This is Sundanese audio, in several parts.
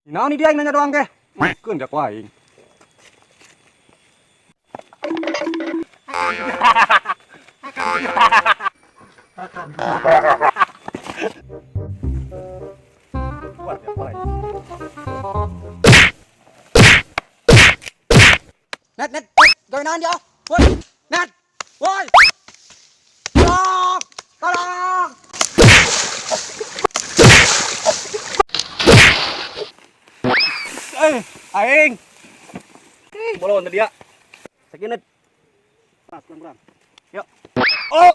Naon ni dia aing nanya doang ge. Keun dia ku aing. Kuat ya ku aing. Net, net, net, gawe naon dia? Woi, net, woi. Tolong, tolong. Eh, aing. Bolon tadi ya. Sakieu, Net. Pas, kurang-kurang. Yuk. Oh.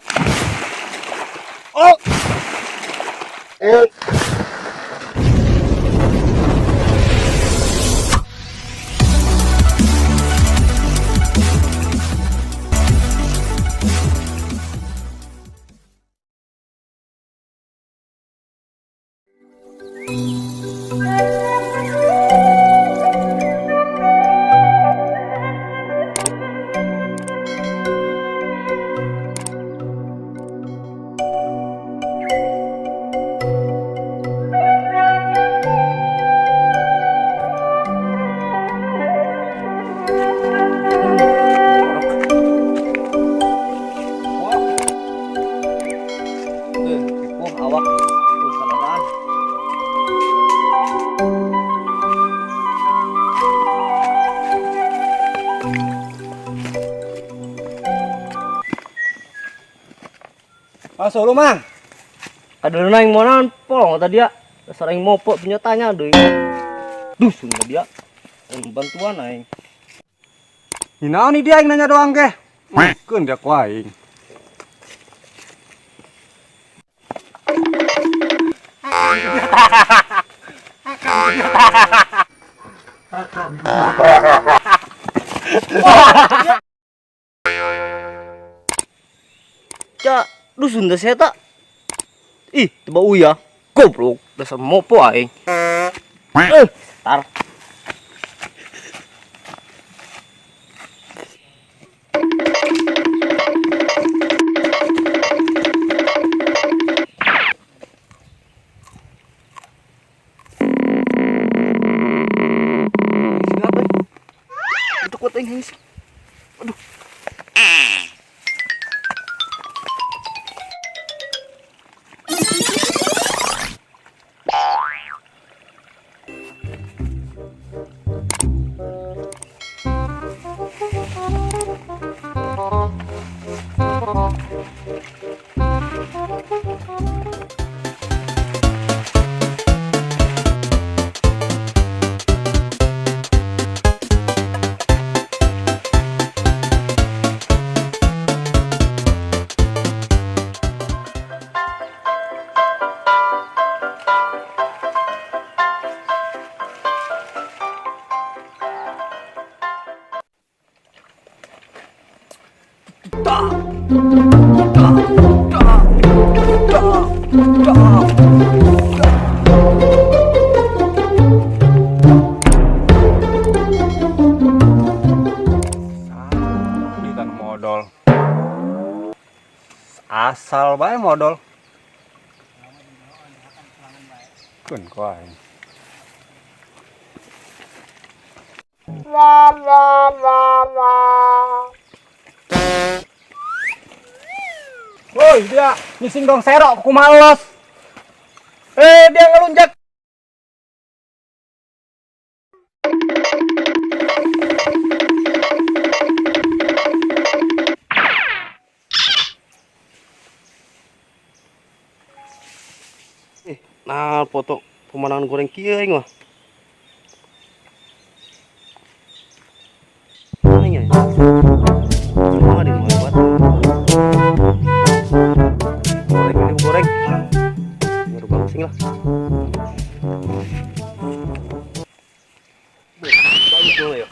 Oh. Oh. Eh, kepoh awak. Tuh saladaan. Masuk lu, Mang. Kadeuleuna aing moal naon polong tadi ya. Dasar aing mopo punya tanya deui. Dusun tadi ya. Aing bantuan aing. Ni naon ni dia aing nanya doang ge. Keun dia ku aing. Cak, dusun teh saya tak. Ih, tiba uya. Goblok, dasar mopo aing. Eh, tar. Itu kuat aing hangis. Aduh. Di tanah modal. Asal bae modal. Keun ku aing. Woi, dia nyising dong serok ku males. Eh, dia ngelunjak. Nah, foto pemandangan goreng kieu aing mah. Mana nya? Cuma di rumah buat. Goreng ini goreng. Baru bangsing lah. Bagus dong ya.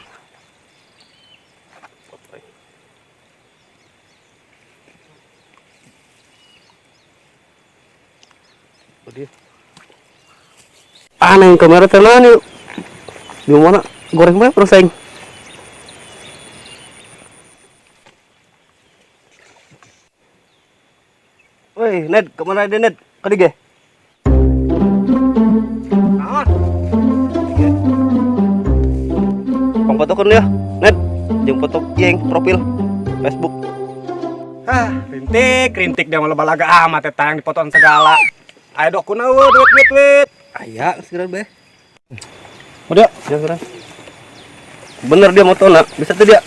Dia. Aneh kamera tenan yuk. Di mana goreng bae terus aing. Woi, Ned, kemana dia, Ned? Kadi ge? Naon? Fotokeun ya. Net, jeung foto jeng profil Facebook. Hah, rintik, rintik dia malah balaga amat eta yang dipoton segala. Ayo dok kuna eueuh duit duit duit. Aya segera bae. Udah, Ya segera. Bener dia motona, bisa tuh dia.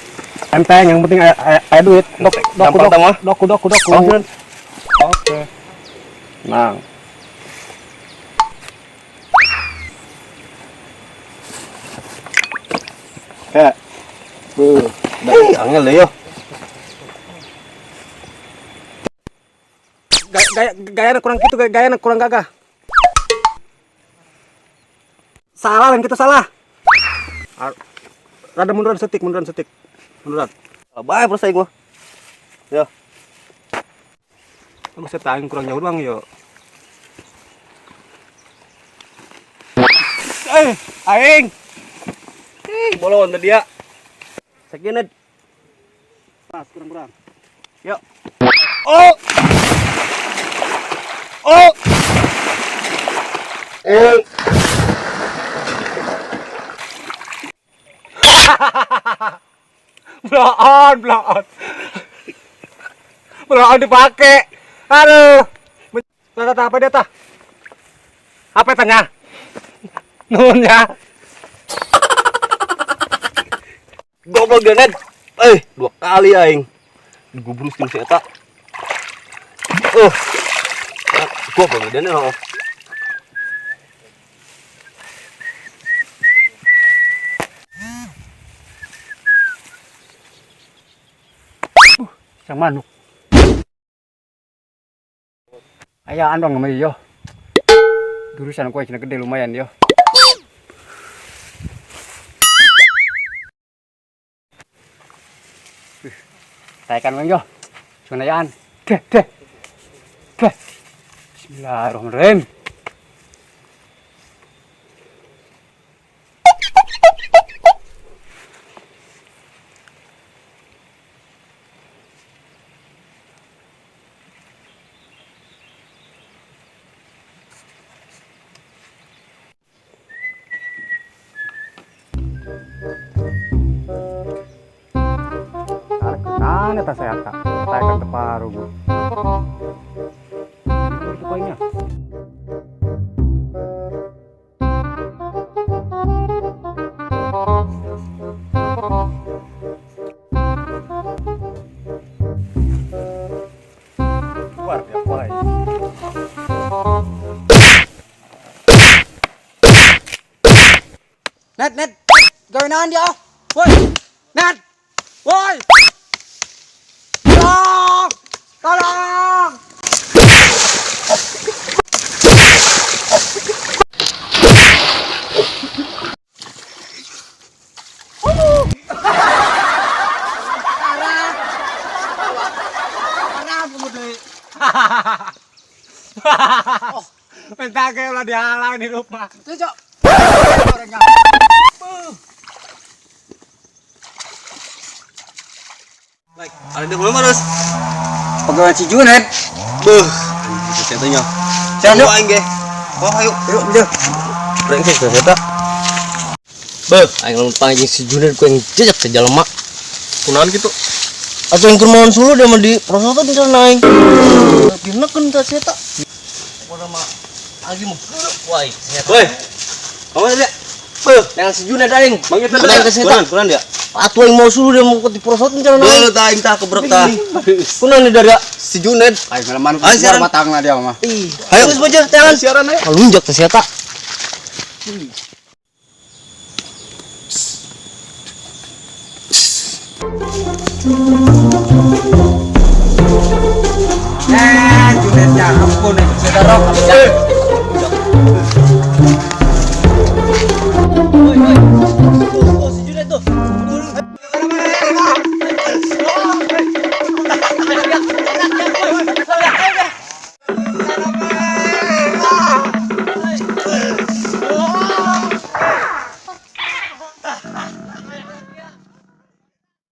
enteng yang penting aya duit. Dok dok Gampang dok tambah. dok dok dok. Oh, Ren. Oke. Nah. Ya. Beuh. Eh, angel deh yo. Gaya gaya gayana kurang gitu, gayana kurang gagah. Salah lain kita salah. Rada munduran setik, munduran setik. Munduran. Bae perasaan gua. Ya. Kamu saya aing kurang jauh doang yo. Eh, aing. Ih, bolon tadi ya. Sekian Ned. Pas kurang-kurang. Yuk. Oh. Oh. Eh. Blow on, blow on. Blow on dipakai. Aduh. Tah, tah, apa dia tah? Apa tanya? Nuhun ya. Goblok dia Ned. Eh, dua kali aing. Digubrus jeung si eta. Eh. Nah, goblok dia Ned. Oh. Sang manuk. Ayaan dong sama yo. Jurusan gua cina gede lumayan yo. Taikan bang yo. Cuma ayaan. Deh, deh. Deh. Bismillahirrahmanirrahim. Mana tas saya tak? Taikan teparu bu. Itu koinnya. Keluar dia koin. Net, net, gawe naon dia? Oh. Woi. Net. Woi. Tolong. Tolong. Oh, minta ke ulah dihalang di rumah. Cocok. Orangnya. Baik, ada dia belum harus. Pegawai si Junet. Beuh, anjing si eta nya. Siap, yuk. Aing ge. Oh, ayo. Yuk, yuk. Brengsek si eta. Beuh, aing lamun panggil si Junet ku yang jejak teh jelema. Kunaon kitu? Atau yang keur maon sulu dia mah di prosotan di sana aing. Dinakeun ka si eta. Pokona mah agi mah woi. Woi. Kamu tadi? Beuh, jangan si Junet aing. Bang itu Kunaon ka si eta? Kunaon dia? Atuh aing mau sulu dia mau di prosotan di sana aing. Beuh, tah aing tah kebrek tah. Kunaon di dada? Si Junet. Ayo malaman Ayo, siaran. matang lah dia mah. Ih, Ayo. geus aja jangan. Siaran ayo. Kalunjak teh si eta. Eh, Junet ya ampun, saya dorong.